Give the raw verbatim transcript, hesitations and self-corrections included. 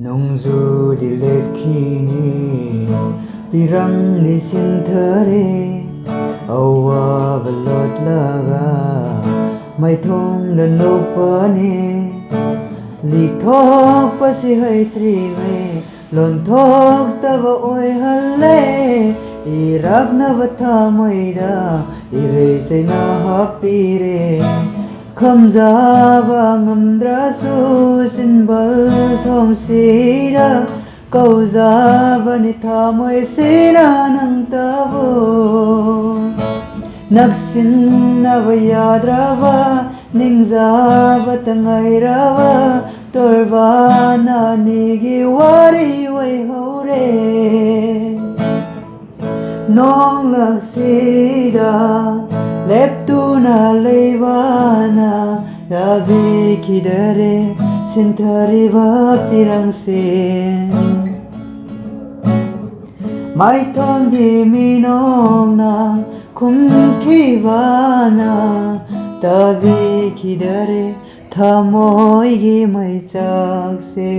ꯅꯣꯡꯖꯨꯗꯤ ꯂꯦꯞꯈꯤꯅꯤ, ꯄꯤꯔꯪꯗꯤ ꯁꯤꯟꯊꯔꯦ, ꯑꯋꯥꯕ ꯂꯣꯠꯂꯒ ꯃꯥꯏꯊꯣꯡꯗ ꯅꯣꯛꯄꯅꯤ꯫ ꯂꯤꯊꯣꯛꯄꯁꯤ ꯍꯩꯇ꯭ꯔꯤꯉꯩ ꯂꯣꯟꯊꯣꯛꯇꯕ ꯑꯣꯏꯍꯜꯂꯦ꯫ ꯏꯔꯛꯅꯕ ꯊꯃꯣꯏꯗ ꯏꯔꯩ ꯆꯩꯅ ꯍꯥꯞꯄꯤꯔꯦ꯫ ꯈꯝꯖꯕ ꯉꯝꯗ꯭ꯔꯁꯨ ꯁꯤꯟꯕꯜ ꯊꯣꯡꯁꯤꯗ ꯀꯧꯖꯕꯅꯤ ꯊꯃꯣꯏꯁꯤꯅ ꯅꯪꯇꯕꯨ꯫ ꯅꯛꯁꯤꯟꯅꯕ ꯌꯥꯗ꯭ꯔꯕ, ꯅꯤꯡꯖꯕꯇ ꯉꯥꯏꯔꯕ ꯇꯣꯔꯕꯥꯟ ꯑꯅꯤꯒꯤ ꯋꯥꯔꯤ ꯑꯣꯏꯍꯧꯔꯦ꯫ ꯅꯣꯡꯂꯛꯁꯤꯗ ꯂꯦꯞꯇꯨꯅ ꯂꯩꯕꯅ ꯌꯥꯕꯤꯈꯤꯗꯔꯦ ꯁꯤꯟꯊꯔꯤꯕ ꯄꯤꯔꯪꯁꯦ꯫ ꯃꯥꯏꯊꯣꯡꯒꯤ ꯃꯤꯅꯣꯛꯅ ꯈꯨꯝꯈꯤꯕꯅ ꯇꯥꯕꯤꯈꯤꯗꯔꯦ ꯊꯃꯣꯏꯒꯤ ꯃꯩꯆꯥꯛꯁꯦ꯫